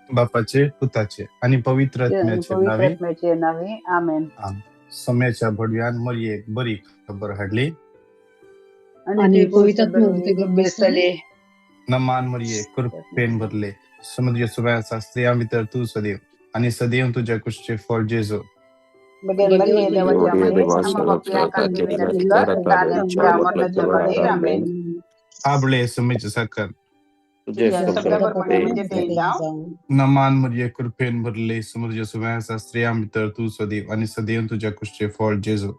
बापाचे, पुताचे आनी पवित्र आत्म्याचे पवित्र नावे आत्म्याचे नावे, आमेन. सम्याच्या भडव्यान मरियेक बरी खबर हाडली. आणि पवित्र आत्म्यात बेसले. नमान मरिये, कृपेन भरले, समुद्र सुव्याचा स्त्रियां भितर तूं सदैव आणि सदैव तुझ्या कुशीचे फळ जेजू. भगवान मरिये देवाच्या माये, आम्हा पापी खातीर विनंती कर आता आणि आमच्या मरणाच्या वेळेर, आमेन. आबळे सुमीचे साखर. तुझ्या शब्दाप्रमाणे म्हणजे ते जाव. नमान मरिये, कृपेन भरले, समुद्र सुव्याचा स्त्रियां भितर तूं सदैव आणि सदैव तुझ्या कुशीचे फळ जेजू.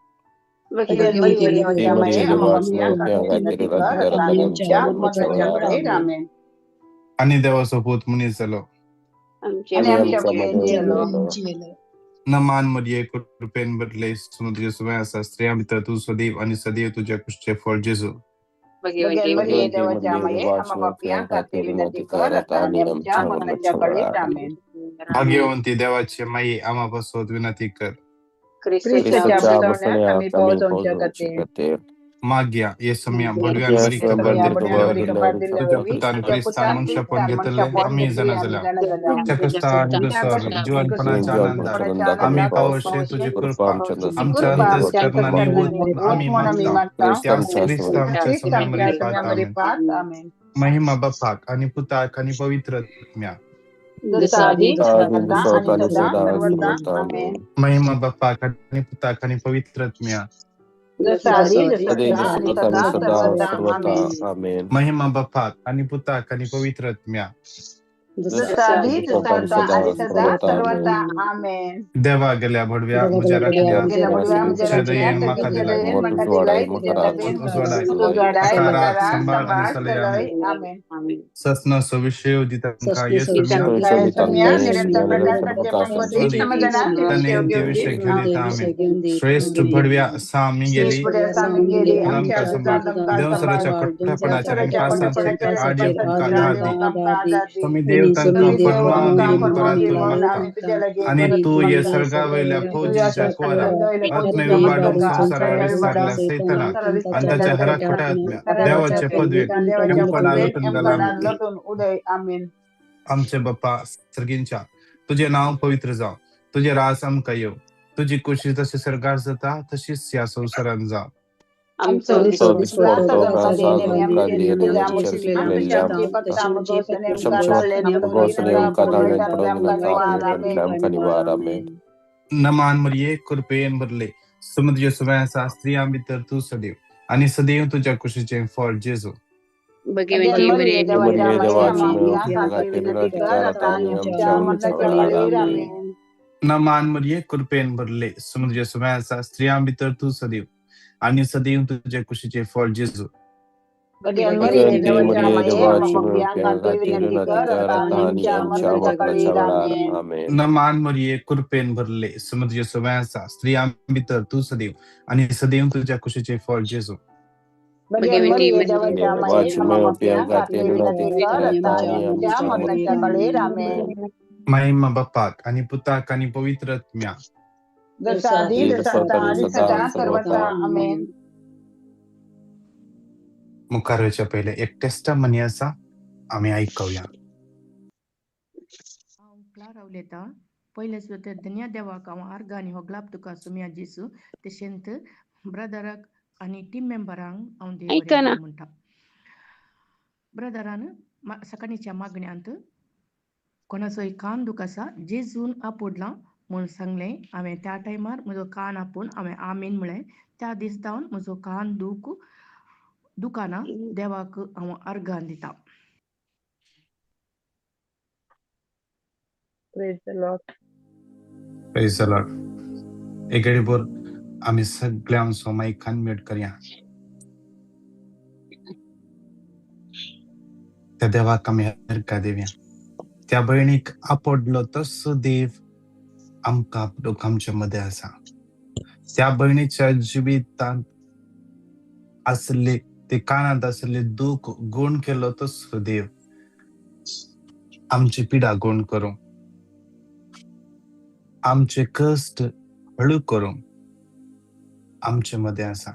भगवान मरिये देवाच्या माये, आम्हा पापी खातीर विनंती कर आता आणि आमच्या मरणाच्या वेळेर, आमेन. आणि देवाचो पूत मनीस जालो आणि आमच्या मदें जियेलो. नमान मरिये, कृपेन भरले, समुद्र सुव्याचा स्त्रियां भितर तूं सदैव आणि सदैव तुझ्या कुशीचे फळ जेजू. भगवान मरिये देवाच्या माये, आम्हा पापी खातीर विनंती कर आता आणि आमच्या मरणाच्या वेळेर, आमेन. भाग्यवंती देवाचे माई, आम्हा पासत विनंती कर. क्रिस्ताच्या बसवण्यात आम्ही पोहोचवच्या खातीर. माग्या ये सम्या भडव्यान बरी खबर दिल्ल्या तुझ्या पुतान क्रिस्तान मनशापण घेतले आम्ही जाणा जाल्या त्या क्रिस्तान क्रिस्तान जिवनपणाच्या आनंदात आम्ही पावशे तुझी कृपा आमच्या अंतस्करणाने ओत आम्ही मागता त्या ख्रिस्त आमच्या सम्यामरी पात, आमेन. महिमा बापाक आणि पुताक आणि पवित्र आत्म्या. महिमा बापाक आणि पुताक आणि पवित्र आत्म्या. महिमा बापाक आणि पुताक आणि पवित्र आत्म्या. देवा गेल्या भडव्या म्हज्या राखल्या दयेन म्हाका दिलाय उजवाडाय सांबाळ आनी सलय, आमेन. सस्न सविशेव दितांका श्रेष्ठ भडव्या सामी गेली देवसराच्या खोट्यापणाच्या आनी पासांचे आड तुमकां आधार दी. तुमी देव तांकां फर्मान दिवन परातून मागता आनी तूं हे सर्गा वयल्या फौजीच्या कुवारा आत्मे विबाडून संवसारार विस्तारल्या सैतानाक आनी ताच्या हरा खोट्या आत्म्या देवाचे पदवेक खेमपणा लुटून घाला. आमचे बाप्पा सर्गींच्या, तुझे नाव पवित्र जावं, तुझे राज आमकां येवं, तुजी कुशी जशी सर्गार जाता तशीच ह्या संवसारान जावं. नमान मरिये, कृपेन भरले, समुद्र सुव्याचा स्त्रियां भितर तूं सदैव आणि सदैव तुझ्या कुशीचे फळ जेजू. नमान मरिये, कृपेन भरले, समुद्र सुव्याचा स्त्रियां भितर तूं सदैव आणि सदैव तुझ्या कुशीचे फळ जेजू. नमान मरिये, कृपेन भरले, समुद्र सुव्याचा स्त्रियां भितर तूं सदैव आणि सदैव तुझ्या कुशीचे फळ जेजू. महिमा बापाक आणि पुताक आणि पवित्र आत्म्या. मुखार वयच्या पयलें एक टेस्टमनी आसा, आमी आयकुया. हांव क्लारा उलयतां. पयलें सुद्दां धन्य देवाक हांव आर्गां आनी होगलाप तुका सुमया जेजू. तशेंच ब्रदराक आनी टीम मेंबरांक हांव देव बरें करूं म्हणटा. ब्रदरान सकाळीच्या मागण्यांत कोणाचोय कान दूख आसा जेजून आपोडलां म्हूण सांगलें. हांवें त्या टायमार म्हजो कान आपोवन हांवें आमीन म्हळें. त्या दीस जावन म्हजो कान दूख दुकाना. देवाक हांव आर्गां दिता. Praise the Lord. Praise the Lord. एक घडीभर आमी सगळे आमचो मायक अनम्यूट करया. त्या देवाक आमी हरका दिवया. त्या भयणीक आपडलो तसो देव आमकां आपडूंक आमच्या मदें आसा. त्या भयणीच्या जिवितांत आसले ते कानांत आसले दूख गुण केलो तसो देव आमची पिडा गुण करूं, आमचे कश्ट हळू करूं आमचे मदें आसा.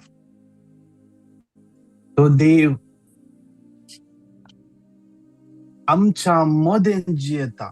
तो देव आमच्या मदें जियेता.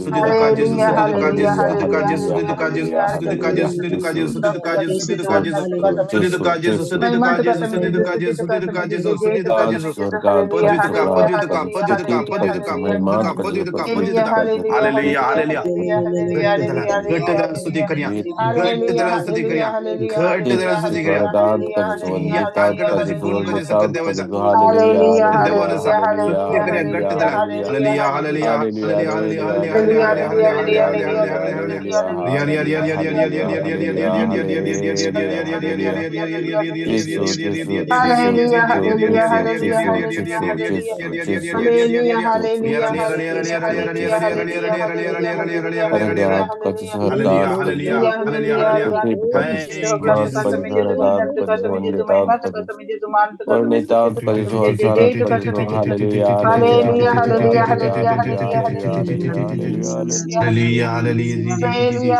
स्तुति तुका जेजू, Hallelujah, स्तुति तुका जेजू, hallelujah, स्तुति तुका hallelujah, जेजू, स्तुति तुका जेजू, hallelujah, स्तुति तुका जेजू, Hallelujah, स्तुति तुका जेजू, Gesù, स्तुति तुका जेजू, स्तुति तुका जेजू, स्तुति तुका जेजू, स्तुति तुका जेजू, स्तुति तुका जेजू, स्तुति तुका जेजू, स्तुति तुका जेजू, पदवी तुका, पदवी तुका, पदवी तुका, पदवी तुका, पदवी तुका, पदवी तुका, पदवी तुका. Hallelujah, hallelujah. घट्ट धरा, घट्ट धरा, स्तुती करूया, घट्ट धरा, स्तुती करूया, घट्ट धरा, स्तुती करूया. या कानकडाची गुण कधी सकत देवाचा देवाचा स्तुती करूया, घट्ट धरा. Hallelujah, hallelujah, hallelujah, hallelujah, hallelujah, hallelujah, hallelujah, hallelujah, hallelujah. Hallelujah, hallelujah, hallelujah, hallelujah, hallelujah. Hallelujah, hallelujah, hallelujah, hallelujah, hallelujah, hallelujah, hallelujah, hallelujah, hallelujah. Hallelujah, hallelujah, hallelujah, hallelujah. Thank you, Jesus. Hallelujah, hallelujah,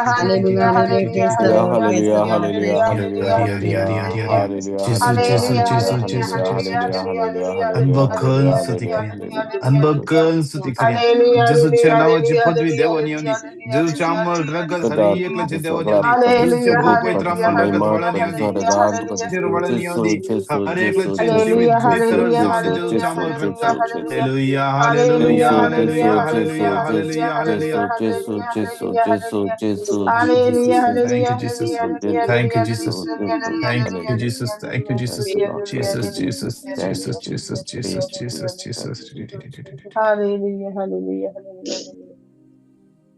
hallelujah, hallelujah, hallelujah. Hallelujah, hallelujah. Hallelujah, hallelujah, hallelujah, hallelujah, hallelujah, hallelujah, hallelujah. Jesus, Jesus, Hallelujah, Jesus, hallelujah, Jesus, Jesus, hallelujah, Jesus. hallelujah, अनबकन hallelujah, स्तुती hallelujah, करूया, hallelujah, अनबकन स्तुती करूया. hallelujah, जेजूच्या hallelujah, नावाची hallelujah, पदवी hallelujah, देवान येवनी, hallelujah, जेजूच्या hallelujah, अंमल रगत हर hallelujah. एकल्याचे देवान येवनी, जेजूचे Hallelujah, बहुपवित्र hallelujah, अंमल रगत hallelujah, वळण येवनी, hallelujah, hallelujah. जेजूचेर वळण येवनी, हर एकल्याचे Hallelujah, जीवित नितळ hallelujah, जावनी hallelujah, जेजूच्या अंमल hallelujah, रगतान. hallelujah. Hallelujah, hallelujah, Hallelujah, hallelujah, hallelujah, hallelujah, hallelujah, hallelujah, hallelujah, hallelujah. hallelujah, hallelujah, hallelujah. Hallelujah, Thank hallelujah, you, Jesus. hallelujah, Thank you, hallelujah, Jesus. hallelujah, Thank hallelujah, you, Jesus. Thank you, hallelujah, Jesus. hallelujah, Jesus, Jesus, hallelujah, Jesus, Jesus, Jesus, Jesus, Jesus. hallelujah, hallelujah, hallelujah, hallelujah.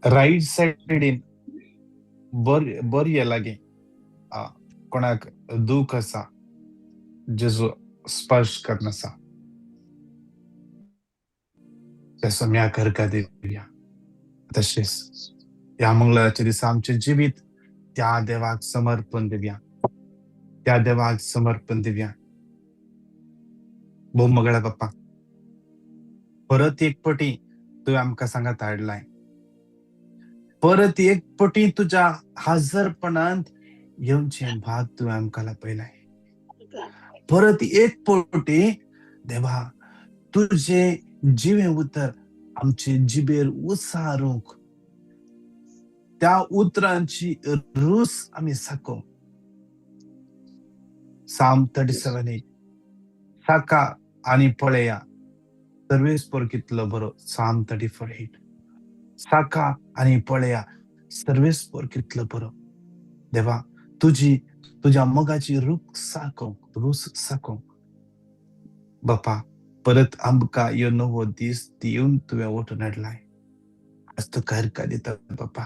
Right सायडीन बरी लागीं कोणाक दूख आसा, जेजू स्पर्श करून आसा, त्या सम्या करका दिवया. तशेंच ह्या मंगळाराच्या दिसा आमचें जिवीत त्या देवाक समर्पण दिवया, त्या देवाक समर्पण दिवया. भोव मगळा बाप्पा, परत एक पटी तुवें आमकां सांगात हाडलाय, परत एक पटी तुज्या हाजरपणांत येवचें भाग तुवें आमकां लापयलाय. परत एक पटी देवा तुजें जिवें उतर आमचे जिबेर उसारूंक, त्या उतरांची रूस आमी साकोवंक. साम 37:8 साका आनी पळया सर्वेस्पर कितलो बरो. साम 34:8 साका आनी पळया सर्वेस्पर कितलो बरो. देवा तुजी तुज्या मोगाची रूख साकोवंक, रूस साकोवंक बापा परत आमकां ह्यो नवो दीस दिवन तुवें वटून हाडलाय. आज तुका हरका दिता बापा,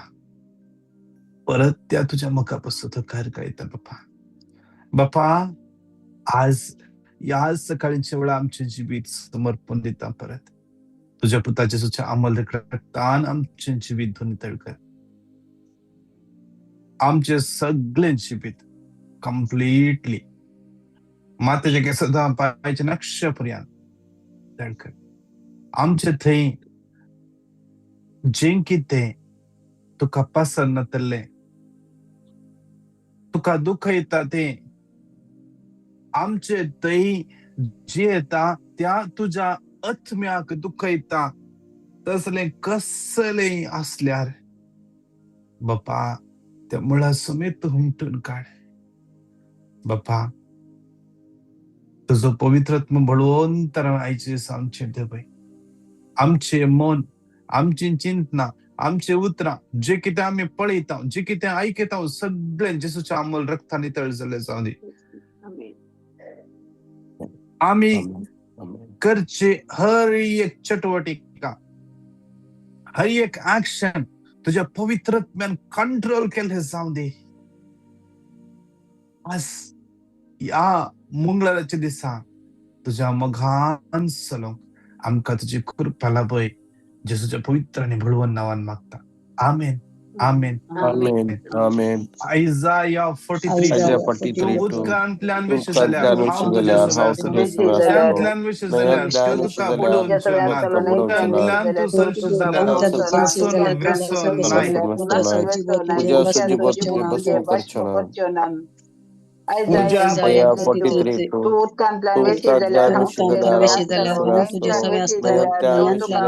परत त्या तुज्या मोगा पासून तुका हरका दिता बापा. बापा आज ह्या सकाळीच्या वेळा आमचें जिवीत समर्पण दिता परत तुज्या पुता जेजूच्या अंमल रक्तान आमचें जिवीत धुवन नितळ कर. आमचें सगळें जिवीत कंप्लिटली मातेच्या केसदां पांयाच्या नक्ष पर्यंत नितळ कर. आमचे थंय जें कितें तुका पसंत नातलें, तुका दुख्ख येता तें आमचे थंय जे येता त्या तुज्या आत्म्याक दुख्ख येता तसलें कसलें आसल्यार बापा त्या मुळा समेत हुमटून काड. बापा तुजो पवित्र आत्मा बळवंत आयचे दिसा आमचेर देवय. आमचें मन, आमची चिंतना, आमची उतरां, जे कितें आमी पळयता, जे कितें आयकता, सगळें जेजूच्या अमोल रक्तान नितळ जाल्लें जावं दी. आमेन. आमी Amen. करचे हर एक चटवटिका, हर एक ऍक्शन तुझ्या पवित्र आत्म्यान कंट्रोल केल्लें जावं दी. आज ह्या मंगळाराच्या दिसा तुझ्या मोगान चलोवंक आमकां तुजी कृपा लाभय. जेजूच्या पवित्र आनी बळवंत नांवान मागता, आमेन, आमेन. Amen. Amen. Isaiah 43. Isaiah तूं 43:2. उदकांतल्यान वेशी जाल्यार उदकांतल्यान हांव वेशी तुज्या जाल्यार सवें हांव आसतलों, तुज्या सवें आसतलों. न्हंयांतल्यान वेशी जाल्यार त्यो तुका बुडोवच्यो नात, उदकांतल्यान तूं सरशी जाल्यार तासून वेसो नाय. तुज्या सजीव तुजें भस्म करचो ना. Isaiah Isaiah 43:2. 43:2. तूं उदकांतल्यान वेशी जाल्यार तूं हांव तुजे उदकांतल्यान सवें वेशी आसतलो, जाल्यार हांव तुजे न्हंयांतल्यान सवें वेशी आसतलो, जाल्यार हांव न्हंयांतल्यान तुका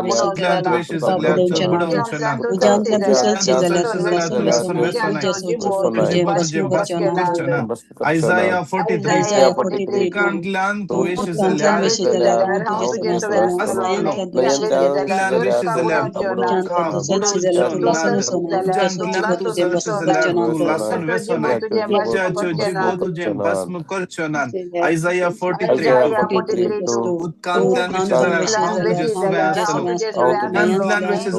वेशी बुडोवचो जाल्यार ना. हांव तुका बुडोवचें ना. उज्यांतल्यान तूं चलशी उज्यांतल्यान तूं जाल्यार चलशी जाल्यार तूं तूं लसूण वेसोनाय, वेसोनाय, उज्याचो उज्याचो जिबो जिबो तुजें तुजें भस्म भस्म करचें करचें ना. ना. Isaiah Isaiah 43:2. 43:2. उदकांतल्यान तूं वेशी उदकांतल्यान जाल्यार वेशी जाल्यार हांव तुजे हांव सवें तुजे सवें आसतलो, आसतलो, न्हंयांतल्यान तूं न्हंयांतल्यान वेशी वेशी जाल्यार उदकांतल्यान वेशी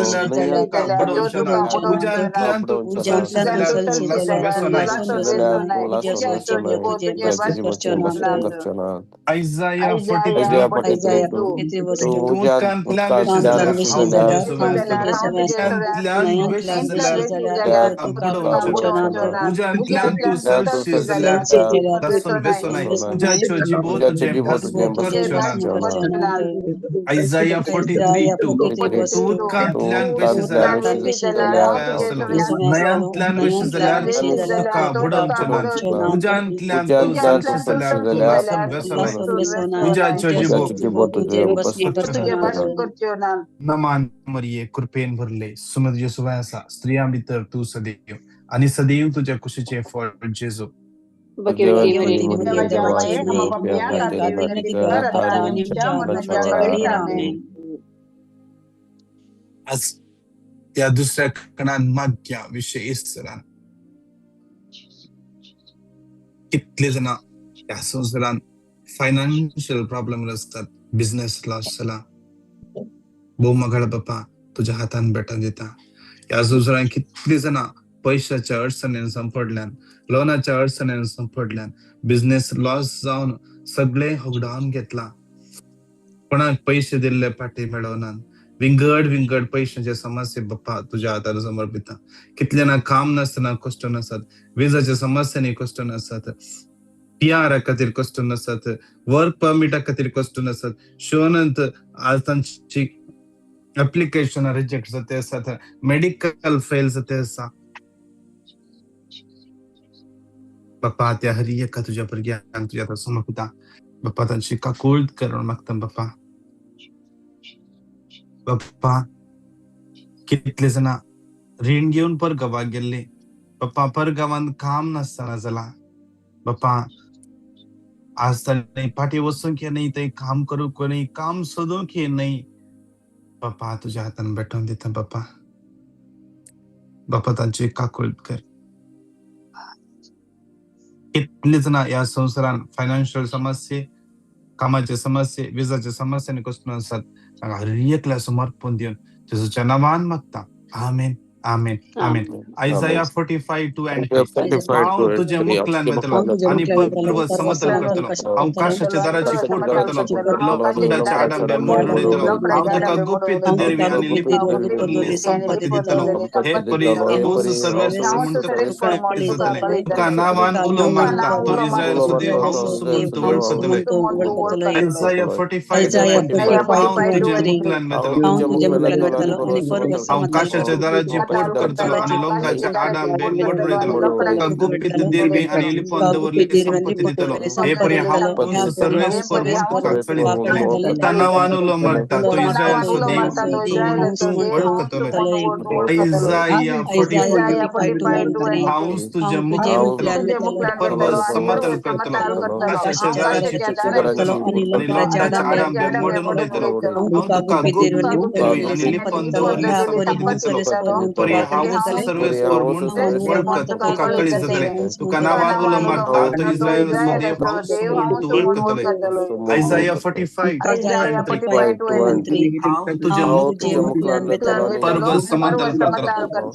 तुका जाल्यार बुडोवचो ना. उज्यांतल्यान तूं चलशी जाल्यार तुका तूं लसूण बुडोवचो वेसोनाय, नात. उज्याचो उज्यांतल्यान जिबो तूं तुजें चलशी भस्म जाल्यार करचें ना. तूं लसूण उज्याचो जिबो वेसोनाय, तुजें भस्म उज्याचो करचें ना. जिबो तुजें भस्म करचो नात. Isaiah Isaiah 43:2. 43:2. 43:2. तूं उदकांतल्यान वेशी उदकांतल्यान जाल्यार वेशी हांव जाल्यार तुजे हांव सवें तुजे आसतलो, सवें आसतलो, न्हंयांतल्यान न्हंयांतल्यान वेशी तूं जाल्यार वेशी जाल्यार तुका तुका बुडोवचो ना. बुडोवचें ना. उज्यांतल्यान तूं चलशी उज्यांतल्यान तूं जाल्यार तूं चलशी लसूण जाल्यार तूं वेसोनाय. लसूण वेसोनाय, उज्याचो जिबो तुजें भस्म करचें ना. Isaiah Isaiah 43:2. Isaiah 43:2. 43:2. तूं उदकांतल्यान वेशी उदकांतल्यान जाल्यार वेशी हांव तुजे जाल्यार सवें हांव आसतलो, तुजे सवें आसतलो, न्हंयांतल्यान वेशी न्हंयांतल्यान जाल्यार वेशी जाल्यार तुका हांव तुका बुडोवचें बुडोवचें ना. ना. उज्यांतल्यान तूं चलशी जाल्यार चलशी जाल्यार तूं लसूण वेसोनाय, वेसोनाय, उज्याचो जिबो तुजें जिबो भस्म तुजें करचो भस्म नात. करचें ना. Isaiah Isaiah 43:2. तूं 43:2. उदकांतल्यान वेशी जाल्यार उदकांतल्यान वेशी जाल्यार सवें हांव आसतलो, तुजे सवें आसतलो, न्हंयांतल्यान वेशी न्हंयांतल्यान जाल्यार वेशी जाल्यार तुका तुका बुडोवचें नात. बुडोवचें ना. उज्यांतल्यान तूं चलशी जाल्यार तूं लसूण वेसोनाय, लसूण वेसोनाय, उज्याचो उज्याचो जिबो जिबो तुजें भस्म करचें करचें ना. नमान मरिये, कृपेन भरले, सुमत तुजे सवें आसा, स्त्रियां भितर तूं सदैव आनी सदैव तुज्या कुशीचें फळ जेजू. भगवती मरिये, देवाची माये, आमच्या खातीर विनंती कर आता आनी आमच्या मरणाच्या घडयेर. आमेन. आज त्या दुसऱ्या खणान मागया विशेष जाणां कितले जाणां ह्या संवसारान फायनान्शियल प्रॉब्लेम आसतात, बिझनेस लॉस जाला, भोव मोगाळ बापा तुज्या हातान भेटोवन दिता. ह्या संवसारान कितली जाणां पयशाच्या अडचणेन सांपडल्यान, लोनाच्या अडचणेन सांपडल्यान, बिझनेस लॉस जावन सगळें होगडावन घेतलां, कोणाक पयशे दिल्ले फाटी मेळोनात, विंगड विंगड पयशांचे समस्ये बाप्पा तुज्या हातार समर्पिता. कितले ना काम नासतना कश्ट नासत, विजाच्या समस्यांनी कश्ट नासत, पीआर खातीर कश्ट नासत, वर्क परमिटा खातीर कश्ट नासत, शिवनंत आज तांची एप्लिकेशन रिजेक्ट जाते आसात, मेडिकल फेल जाते आसा. बाप्पा त्या हरी एका तुज्या भुरग्यांक तुज्या हातार समर्पिता. बाप्पा तांची काकूळट कर म्हूण मागता. बाप्पा बाप्पा कितले जाणां रीण घेवन परगांवाक गेल्ली, बाप्पा परगांवांत काम नासतना जाला. बाप्पा आज ताणें फाटीं वचूंक न्हय, थंय काम करूंक न्हय, काम सोदूंक न्हय. बाप्पा तुज्या हातान भेटोवन दिता. बाप्पा बाप्पा तांची काकूळट कर. कितले जाणां ह्या संवसारान फायनान्शियल समस्ये, कामाचे समस्ये, विजाचे समस्यांनी कश्ट आसात, तांकां हर एकल्या समर्पण दिवन जेजूच्या नांवान मागता. आमेन, आमेन, आमेन. Isaiah 45:2 and 3. हांव तुजें मुखल्यान वतलो हांव तुज्या आनी मुखल्यान वतलो, पर्वत समतल पर्वत करतलो, समतल हांव करतलो, काशाच्या दाराची फोड करतलो, लोखंडाचे आडांबे मोडून उडयतलो, हांव तुका गुपीत हांव देरवी तुका आनी गुपीत लिपून देरवी दवरिल्ली संपत्ती दितलो. हे परी हांवूच सर्वेस्पर म्हूण तुका कळीत जातलें. तुका नांवान उलो मारता तो इस्रायलाचो देव हांवूच म्हूण तूं वळखतलोय. Isaiah 45:2 Isaiah and 3. हांव 45:2 and तुजें 3. मुखल्यान वतलो, हांव तुज्या मुखल्यान वतलो आनी पर्वत हांव समतल काशाच्या दाराची करतलो, पोट करतलो आनी लोंगाचे आडांबे मोडून उडयतलो, तुका गुपीत देरवी आनी लिपोवन तुका दवरिल्ली गुपीत देरवी आनी संपत्ती लिपोवन दितलो. दवरिल्ली हे संपत्ती परी दितलो. हांवूच ह्या परी हांव सर्वेस्पर म्हूण सर्वेस्पर तुका म्हूण कळीत तुका जातलें. कळीत जातलें. तुका नांवान उलो मारता उलो तो मारता इस्रायलाचो तो देव इस्रायलाचो म्हूण देव हांवूच तूं म्हूण तूं वळखतलोय. वळखतलोय. Isaiah Isaiah 44:2 45:2 and 3. हांवूच तुजें हांव तुजें मुखल्यान मुखल्यान वतलो, वतलो, पर्वत समतल करतलो, काशाच्या काशाच्या दाराची दाराची पोट पोट करतलो करतलो आनी आनी लोखंडाचे लोखंडाचे आडांबे आडांबे मोडून उडयतलो, हांव हांव तुका तुका गुपीत देरवी गुपीत आनी लिपोवन देरवी दवरिल्ली आनी संपत्ती लिपोवन दितलो. दवरिल्ली ह्या परी संपत्ती हांव दितलो. सर्वेस्पर म्हूण परी तुका कळीत हांवूच जातलें. सर्वेस्पर म्हूण तूं वळखत तुका कळीत जातलें. तुका नांवान उलो मारता तो इस्रायलाचो देव हांवूच म्हूण तूं वळखतलोय. Isaiah 45:2 Isaiah and 3. 45:2 and 3. हांव तुजें हांव तुजें मुखल्यान मुखल्यान वतलो, पर्वत समतल करतलो,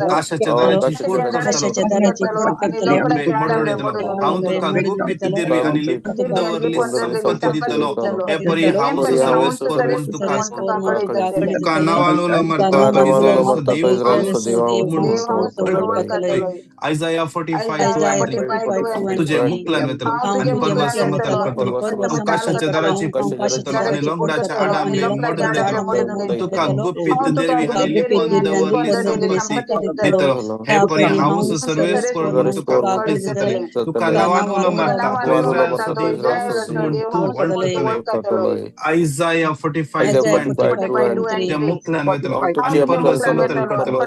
काशाच्या दाराची पोट करतलो, काशाच्या दाराची पोट करतलो, आडांबे मोडून उडयतलो, हांव तुका गुपीत देरवी आनी लिपून दवरिल्ली संपत्ती दितलो. हे परी हांवूच सर्वेस्पर म्हूण तुका सर्वेस्पर म्हूण तुका कळीत तुका जातलें. नांवान उलो मारता तो इस्रायलाचो देव हांवूच म्हूण वळखतलोय. आयजाया 45:2 and 3, तुजें मुकल्यान वयतलो आनी परवा समतल करतलो. हांव काशाच्या दाराची फोड करतलो आनी लोंगडाच्या आडांबे मोडून उडयतलो. तुका गुपीत देरवी आनी लिपोवन दवरली संपत्ती दितलो. हे परी हांवूच सर्वेस्पर म्हूण तुका कळीत जातलें. तुका नांवान उलो मारता, तो इस्रायलाचो देव हांवूच म्हूण तूं वळखतलोय. आयजाया 45:2 and 3, तुज्या मुकल्यान वयतलो आनी परवा समतल करतलो.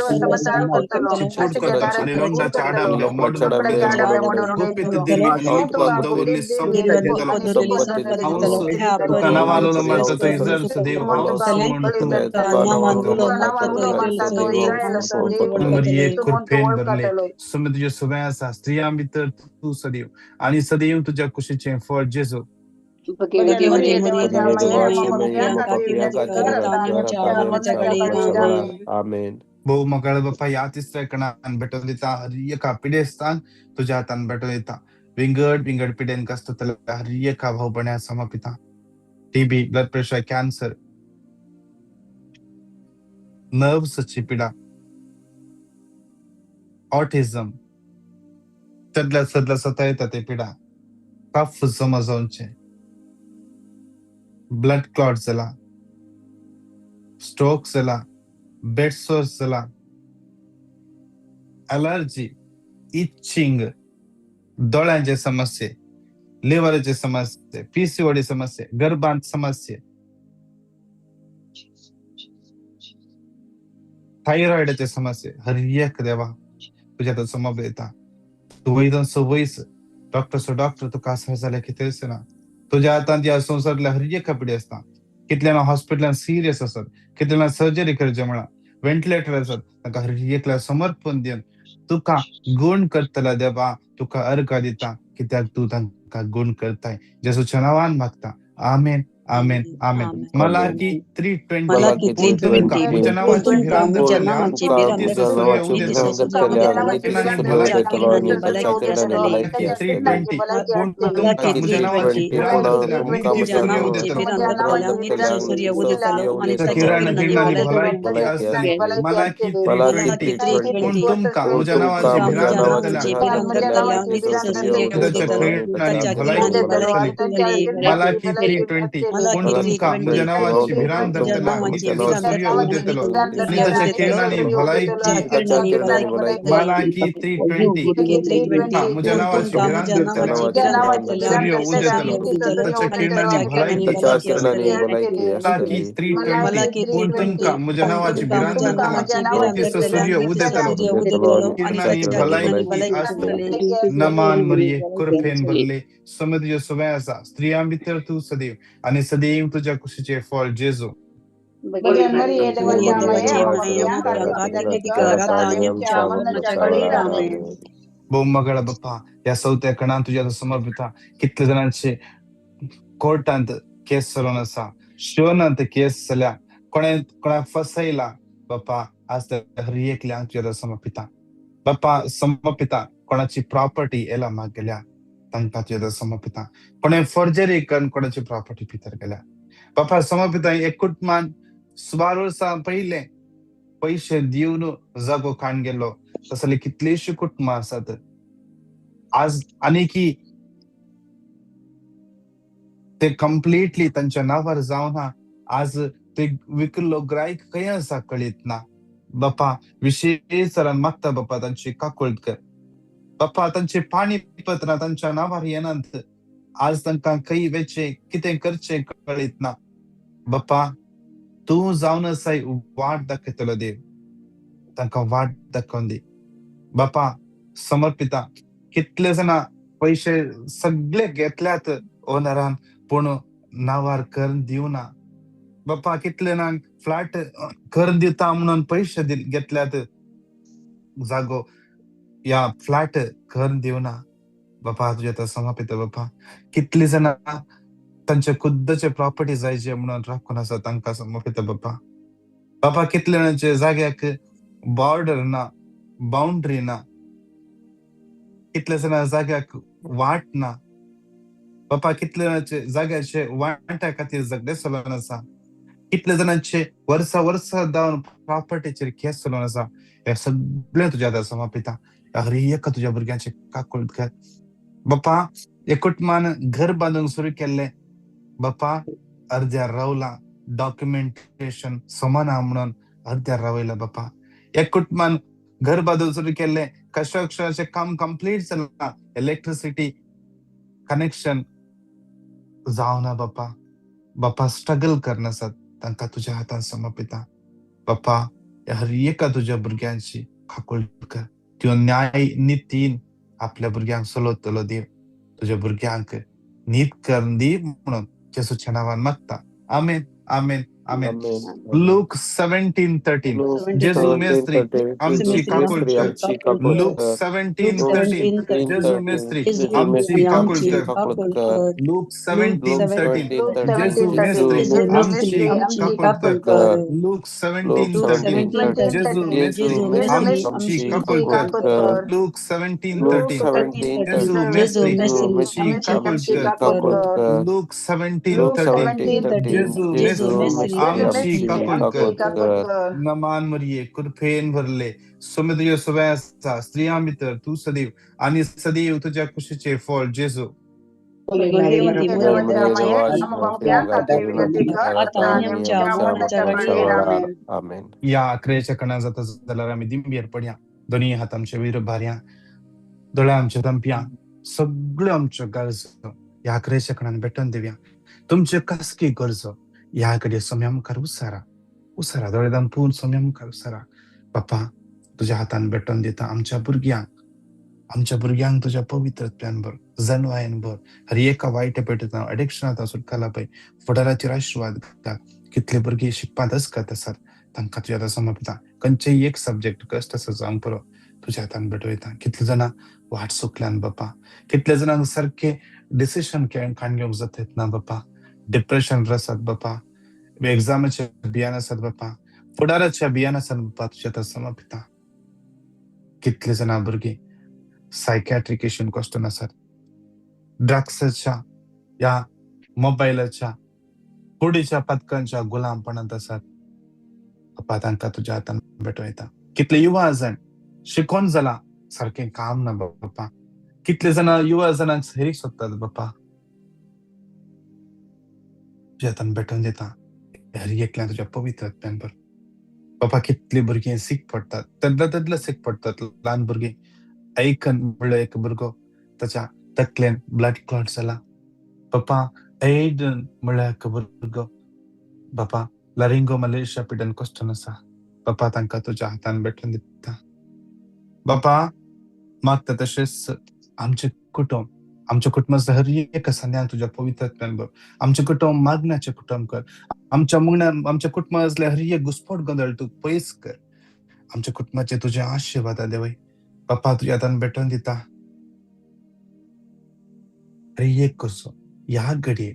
फोड करतलो आनी लोंगडाच्या आडांबे मोडून उडयतलो. गुपीत देरवी आनी लिपोवन दवरली संपत्ती दितलो. हांवूच तुका नांवान उलो मारता, तो इस्रायलाचो देव हांवूच म्हूण तूं वळखतलोय. मरिये कृपेन भरले, सुमे तुज्या सुबें आसा, स्त्रियां भितर तूं सदैव आनी सदैव तुज्या कुशीचें फळ जेजू. आमेन. भोव मकाळ बाप्पा, ह्या तिसऱ्या कणान भेटोवन दिता. हर एका पिडेस्तान तुज्या हातान भेटोवन दिता. विंगड विंगड पिडेन आसता हर एका भाव भयण्या समर्पिता. टीबी, ब्लड प्रेशर, कॅन्सर, नर्व्सची पिडा, ऑटिझम, सदल्या सदल्या सतायता ते पिडा, कफ जमा जावचे, ब्लड क्लॉट जाला, स्ट्रोक जाला, बेड सोर्स जाला, अलर्जी, इचिंग, दोळ्यांचे समस्ये, लिव्हराचे समस्ये, पीसीओडी समस्ये, गर्भांत समस्ये, थायरॉइडाचे समस्ये, हर एक देवा तुज्या हातात समर्पित दिता. तूं वैद्यांचो वैज, डॉक्टरचो डॉक्टर, तुका आसा जाल्यार कितेंच ना. तुज्या हातांत ह्या संवसारांतल्या हर एका पिडी आसता. कितले जाणां हॉस्पिटलान सिरियस आसात, कितले जाणां सर्जरी करचे म्हणा, व्हेंटिलेटर आसात, तांकां हर एकल्या समर्पण दिवन तुका गुण करतला देवा, तुका अर्घ दिता, कित्याक तूं तांकां गुण करताय. जेजूच्या नांवान मागता, आमेन, आमेन, आमेन. मलाकी 3:20, पूण तुमकां म्हज्या नांवाची भिरांत धरतल्यांक सूर्य उदेतलो. मलाकी 3:20, पूण तुमकां म्हज्या नांवाची भिरांत धरतल्यांक नितीचो सूर्य उदेतलो, किरणांनी भलायकी आसतली. मलाकी 3:20, पूण तुमकां म्हज्या नांवाची भिरांत धरतल्यांक ताच्या किरणांनी भलायकी आसतली. मलाकी 3:20, पूण तुमकां म्हज्या नांवाची भिरांत धरतल्यांक नितीचो सूर्य उदेतलो आनी ताच्या किरणांनी भलायकी. मलाकी 3:20, म्हज्या नांवाची भिरांत धरतल्यांक सूर्य उदेतलो, ताच्या किरणांनी भलायकी. मलाकी 3:20, पूण तुमकां म्हज्या नांवाची भिरांत धरतल्यांक नितीचो सूर्य उदेतलो, किरणांनी भलायकी आसतली. नमान मरिये, कृपेन भरले, सुमे तुज्या सुबें आसा, स्त्रियां भितर तूं सदैव आनी सदैव तुज्या कुशीचें फळ जेजू. भोव मगळ बाप्पा, ह्या चवथ्या कणान तुज्या समर्पिता. कितले जाणांचे कोर्टांत केस चलोवन आसा, शोनांत केस जाल्या, कोणे कोणाक फसयला बाप्पा, आज हर एकल्यांक तुज्या समर्पिता बाप्पा. समर्पिता, कोणाची प्रॉपर्टी येला माग गेल्या, तांकां तुज्या समर्पिता. कोणे फोर्जरी करून कोणाची प्रॉपर्टी भितर गेल्या बाप्पा, समर्पिता. एक कुटुंबान सुमार वर्सां पयलें पयशे दिवन जागो काण गेलो, तसले कितलीशीं कुटुंबां आसात आज आनी की ते कंप्लिटली तांच्या नांवार जावना. आज ते विकल्लो ग्रायक खंय आसा कळीत ना बाप्पा. विशेश तरान मागता बाप्पा, तांची काकुळट कर बाप्पा. तांची पाणी पत्रां तांच्या नांवार येनात, आज तांकां खंय वेचें, कितें करचें कळीत ना बाप्पा. तूं जावन आसाय वाट दाखयतलो देव, तांकां वाट दाखोवन दी बाप्पा. समर्पिता, कितले जाणां पयशे सगळे घेतल्यात ओनरान, पूण नांवार करून दिवना बाप्पा. कितले जाणांक फ्लॅट करून दिता म्हणून पयशे घेतल्यात, जागो या फ्लॅट करून दिवना बाप्पा. तुज्या आतां समर्पिता बाप्पा. कितली जाणां तांचे खुद्दचे प्रॉपर्टी जायचे म्हणून राखून आसा, तांकां समर्पिता बाप्पा. बाप्पा, कितले जाणांचे जाग्याक बॉर्डर ना, बाउंड्री ना, कितले जाणां जाग्याक वाट ना बाप्पा. कितले जाणांचे जाग्याचे वांट्या खातीर झगडे चलोवन आसा. कितले जाणांचे वर्सा वर्सा जावन प्रॉपर्टीचेर केस चलोवन आसा, हे सगळें तुज्या हातान समर्पिता. हर एका तुज्या भुरग्यांचे काकूळ कर बापा. एक कुटुंबान घर बांदूंक सुरू केल्लें बापा, अर्द्यार रावला, डॉक्युमेंटेशन समान म्हणून अर्द्यार रावयला बापा. एक कुटुंबान घर बांदूंक सुरू केल्लें, कन्स्ट्रक्शनाचें काम कंप्लीट जालां, इलेक्ट्रिसिटी कनेक्शन जावना बापा. बापा स्ट्रगल करनासात, तांकां तुज्या हातान समर्पिता बापा. हर एका तुज्या भुरग्यांची काकूळ कर. त्यो न्याय नितीन आपल्या भुरग्यांक चलयतलो देव, तुज्या भुरग्यांक नीत करून दी म्हणून जेसूच्या नांवान मागता. आमेन, आमेन, आमेन. लूक 17:13. जेजू मेस्त्री आमची काकूळ कर. लूक 17:13. जेजू मेस्त्री आमची काकूळ कर. लूक 17:13. जेजू मेस्त्री आमची काकूळ कर. लूक 17:13. जेजू मेस्त्री आमची काकूळ कर. लूक 17:13. जेजू मेस्त्री आमची काकूळ कर. लूक 17:13. जेजू मेस्त्री आमची काकूळ कर. नमान मरिये, कृपेन भरले, स्वामी तुज्या सवंय आसा, स्त्रियां भितर तूं सदैव आनी सदैव तुज्या कुशीचें फळ जेजू. या अकरेच्या कणा जाता जाल्यार आमी दिंबेर पडया, दोनी हात आमचे वयर भारया, दोळे आमचे दंपया, सगळ्यो आमच्यो गरजो ह्या अकरेच्या कणान भेटोवन दिवया. तुमच्यो कसली गरजो ह्या घडये सोम्या मुखार उसारा, उसारा, दोळे दंपून सोम्या मुखार उसारा. बापा, तुज्या हातान भेटोवन दिता आमच्या भुरग्यांक, आमच्या भुरग्यांक तुज्या पवित्रत्वान भर, जनवायन भर. हर एका वायट पेटता अडिक्शनांत सुटका पळय, फुडाराचेर आशिर्वाद घाल. कितले भुरगीं शिकपांत असकत आसात, तांकां तुज्या हातान समर्पिता. खंयचेय एक सब्जेक्ट कश्ट आसा जावंक पुरो, तुज्या हातान भेटयता. कितले जाणां वाट चुकल्यान बापा, कितले जाणांक सारके डिसिशन काण घेवंक जाता ना बापा, डिप्रेशन आसात बापा, एग्जामाचे भियान आसात बापा, फुडाराच्या भियान आसात बापा, तुज्या हातान समर्पिता. कितले जाणां भुरगीं सायकॅट्रीक इशून कश्टन आसात, ड्रग्साच्या या मोबायलाच्या कुडीच्या पदकांच्या गुलामपणांत आसात बापा, तांकां तुज्या हातान भेटयता. कितले युवा जाण शिकोन जाला, सारकें काम ना बापा, कितले जाणां युवा जाणांक सैरीक सोदतात बापा, तुज्या हातान भेटोवन दिता. हर एकल्यान तुज्या पवित्र आत्म्यान भर बापा. कितली भुरगीं सीक पडटात, तेदले तेदले सीक पडटात ल्हान भुरगीं. ऐकन म्हणलो एक भुरगो, ताच्या तकलेन ब्लड क्लॉट जाला बापा. एडन म्हणल्यार एक भुरगो बापा, लरिंगो मलेशिया पिडन कश्टन आसा बापा, तांकां तुज्या हातान भेटोवन दिता बापा. मागता तशेंच आमचें कुटुंब, आमच्या कुटुंबाचो हर एक सन्यान तुज्या पवित्र आत्म्यान भर. आमचें कुटुंब मागण्याचें कुटुंब कर. आमच्या मुंगण्यान आमच्या कुटुंबांतले हर एक घुस्पट गोंदळ तूं पयस कर. आमच्या कुटुंबाचे तुजे आशिर्वाद देवय बापा, तुज्या हातान भेटोवन दिता. हर एक कसो ह्या घडये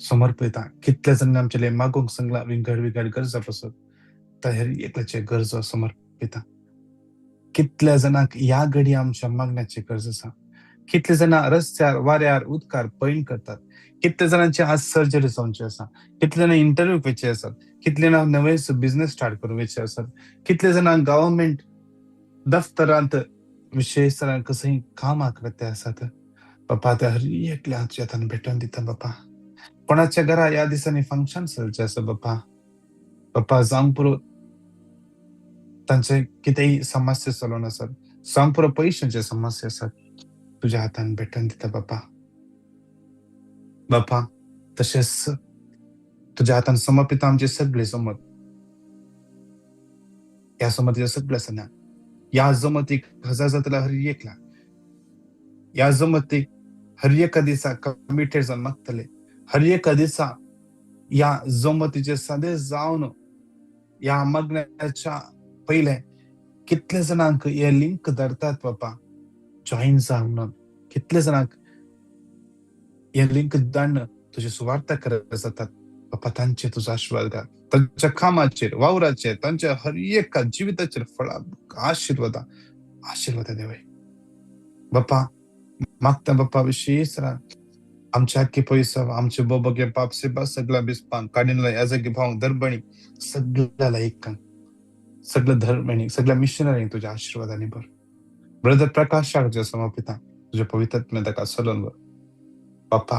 समर्पिता. कितले जाणांनी आमचे मागूंक सांगला विंगड विंगड गरजा पासत, तर हर एकल्याचे गरजो समर्पिता. कितल्या जाणांक ह्या घडये आमच्या मागण्याची गरज आसा. कितले जाणां रस्त्यार वाऱ्यार उदकार पैण करतात. कितले जाणांचे आज सर्जरी जावची आसा, कितले जाणां इंटरव्यू वयचे आसात, कितले जाणां नवे बिझनेस स्टार्ट करूंक वयचे आसात, कितले जाणां गव्हर्मेंट दफ्तरांत विशेश कसंय कामां करते आसात बापा, त्या हर एकल्या तुज्या हातान भेटोवन दिता बापा. कोणाच्या घरा ह्या दिसांनी फंक्शन चलचें आसा बापा, बापा जावंक पुरो तांचे कितेंय समस्या चलोवन आसात, जावंक पुरो पयशांचे समस्या आसात, तुज्या हातान भेटोवन दिता बापा. बापा तशेंच तुज्या हातान समर्पिता आमची सगळी जमत, ह्या जमतीच्या सगळ्या सन्याक, ह्या जमतीक हजार जातल्या हर एकला, ह्या जमतीक हर एका दिसा कमिटेड जावन मागतले, हर एका दिसा ह्या जमतीचे सदेश जावन ह्या मागण्याच्या पयले कितले जाणांक हे लिंक धरतात बापा, जॉईन जा म्हणून कितले जाणांक हे लिंक धाडून तुजी सुवार्ता करत जातात बापा, तांचे तुजो आशिर्वाद घाल, तांच्या कामाचेर वावराचेर, तांच्या हर एका जिविताचेर फळा आशिर्वादा आशिर्वादा देवय बापा. मागता बापा विशेष आमच्या हक्की पयसो आमचे बोबगे पाप सेबा सगळ्या बिस्पांक काडिनला याजकी भावंक दर्बणी सगळ्या लायकांक सगळ्या धर्मणी सगळ्या मिशनरींक तुज्या आशिर्वादांनी भर. ब्रदर प्रकाशाक तुज्या समर्पिता, तुज्या पवित्र ताका चलोवन व्हर. बापा,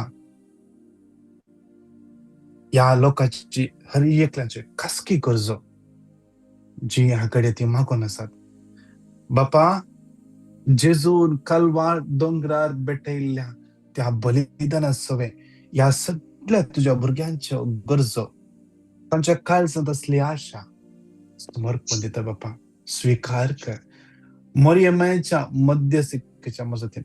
ह्या लोकांची हर एकल्याची खासगी गरजो जी ह्या घडये ती मागून आसात. बापा, जेजून कलवार दोंगरार भेटयल्ल्या त्या बलिदाना सवे ह्या सगळ्या तुज्या भुरग्यांच्यो गरजो, तांच्या काळजांत असली आशा समर्पण दिता. बापा, स्विकार कर. मरिये मायेच्या मध्यसिकेच्या मजतीन,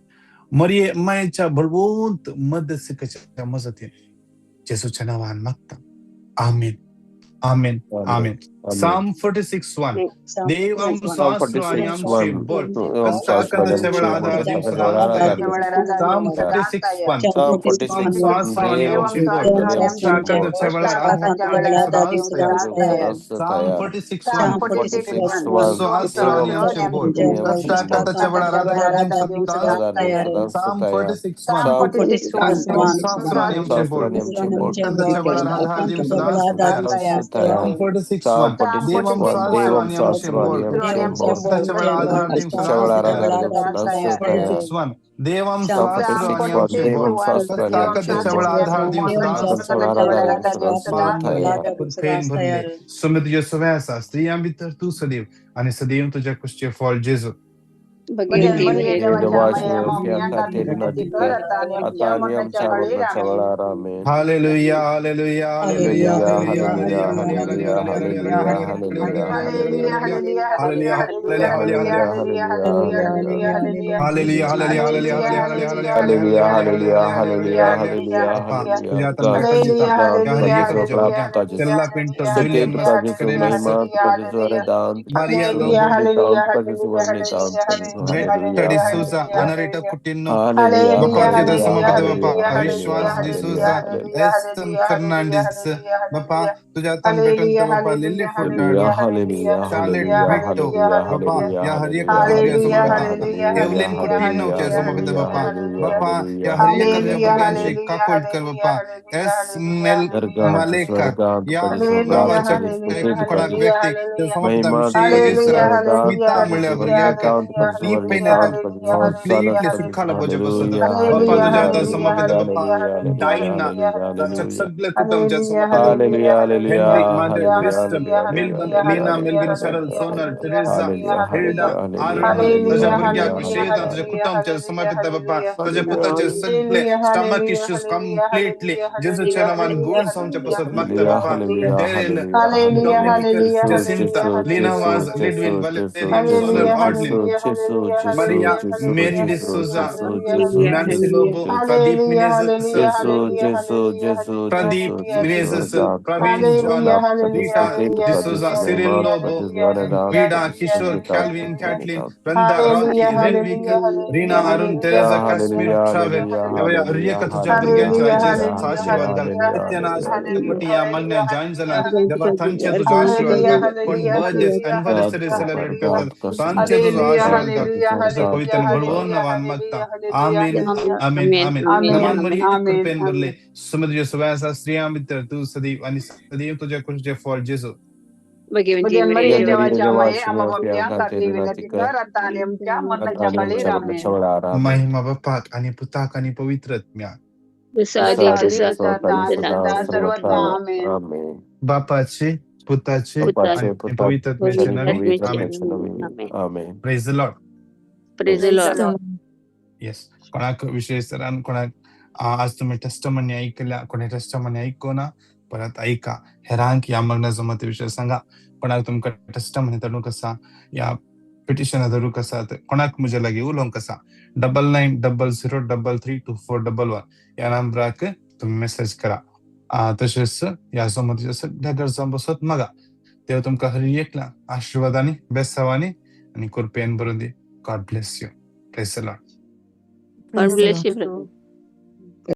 मरिये मायेच्या बळवंत मध्यसिकेच्या मजतीन, जेजूच्या नांवान मागता, आमेन, आमेन, आमेन. Psalm 46:1. देव आमचो आसरो आणि आमचे बळ, कष्टाकंदाच्या वेळा आधार दिवंक सदांच तयार. Psalm 46:1. Psalm 46 आमचो आसरो आणि आमचे बळ, कष्टाकंदाच्या वेळार आधार दिवंक सदांच तयार. Psalm 46:1. 46:1. आमचो आसरो आणि आमचे बळ, कष्टाकंदाच्या वेळार आधार दिवंक सदांच तयार. Psalm 46:1. आमचो आसरो आणि आमचे बळ, कष्टाकंदाच्या वेळार आधार दिवंक सदांच तयार. Psalm 46:1. देव आमचो आसरो आणि आमचे बळ, कष्टाच्या वेळार आधार दिवंक सदांच तयार. 46:1. देव आमचो आसरो आणि आमचे बळ, कष्टाकंदाच्या वेळार आधार दिवंक सदांच तयार. कृपेन भरले सुमे, तुझे सवय आसा, स्त्रियां भितर तूं सदैव आणि सदैव तुझ्या कुशीचें फळ जेजू. Hallelujah, hallelujah, hallelujah, hallelujah, hallelujah, hallelujah, hallelujah, hallelujah, hallelujah, hallelujah, hallelujah, hallelujah, hallelujah. बापा, तुझ्या हातान भेटून दिता ह्या हर एका तुझ्या भुरग्यांक, तेल्ला Pinto, Julian Mascarenhas, Maria Lobo, Greta D'Souza, अनारेटा कुटिन्हो, बापा, तुझ्या समर्पित बापा, विश्वास डिसोजा, एस्टन फर्नांडिस, बापा, तुझ्या हातान भेटून दिता बापा, लिली फुर्टाडो, शार्लेट ब्रिटो, बापा, ह्या हर एका तुझ्या भुरग्यां समर्पिता, एवलिन कुटिन्हो तुझ्या समर्पित बापा. बापा, ह्या हर एका तुझ्या भुरग्यांची काकूट कर बापा. एस मेल मालेका या नावाच्या कोणाक व्यक्ती तुझ्या समर्पिता, विशेष स्मिता म्हणल्या भुरग्याक नी पेन येता, कंप्लीटली सुटका लावपाचें पसंत. बापा, तुझ्या हातान समर्पित बापा, डायना तांच्या सगळे कुटुंब समर्पित. हेनरी मादर, क्रिस्टन, मिल्बन, Leena, Melvin, Sheryl, Sonal, Teresa, Hilda, Arun, तुझ्या भुरग्याक विशेष तुझ्या कुटुंब समर्पित बापा. तुझ्या पुताचे सगळे स्टमक इश्यूज कंप्लीटली जेजूच्या नावान गुण जावचे पसंत मागता बापा. डेरेल, डॉमिनिक, जसिंता, लीना वाज, लिडविन, वलेरियन, सोनल, ऑडलिन, मरिया, मेरी डिसोजा, नॅन्सी लोबो, प्रदीप मिनेझस, प्रदीप मिनेझस, प्रवीण John, Rita D'Souza, Cyril Lobo, Veeda, Kishore, Calvin, Catlin, Brenda, Rocky, Renwick, Reena Arun, Teresa, Kashmir, travel, ह्या हर एका तुझ्या भुरग्यांच्या आयचे आशीर्वाद घाल. सत्यानाश कोटी या मागण्या जॉईन जाला देवा, तांचे तुजो आशीर्वाद घाल. कोण बर्थडे अनिव्हर्सरी सेलिब्रेट करतात, तांचे तुजो आशीर्वाद घाल. तुझ्या पवित्र बळवून नावान मागता, आमेन, आमेन, आमेन. नमान मरिये, कृपेन भरले सुमे, तुझ्या सवय आसा, स्त्रियां भितर तूं सदैव आणि सदैव तुझ्या कुशीचें फळ जेजू. भगवंती मरिये देवाच्या माये, आम्हा पाप्यांखातीर विनंती कर, आता आणि आमच्या मरणाच्या वेळी. आमेन. महिमा बापाक आणि पुताक आणि पवित्र आत्म्याक. जसं आधी तसं आता सर्वत्र. आमेन. बापाचे, पुताचे पुताचे, आणि पवित्र आत्म्याचे नावे. आमेन. आमेन. Praise the Lord. Praise the Lord. Yes, कोणाक विशेष तरान कोणाक आज तुमी टेस्टमनी ऐकल्या, कोणी टेस्टमनी ऐकूना, परत ऐका. हेरांक ह्या मग्न जमते विशय सांगा. कोणाक तुमकां टेस्टमनी धाडूंक आसा या पिटिशनां धरूंक आसा, कोणाक म्हज्या लागीं उलोवंक आसा, 9900332411 ह्या नंबराक तुमी मेसेज करा. तशेंच ह्या जमतीच्या सगळ्या गरजां बसत मागा. देव तुमकां हर एकल्या आशिर्वादांनी, बेसावांनी आनी कृपेन भरून दी. God bless you. Praise the Lord. God bless you, brother.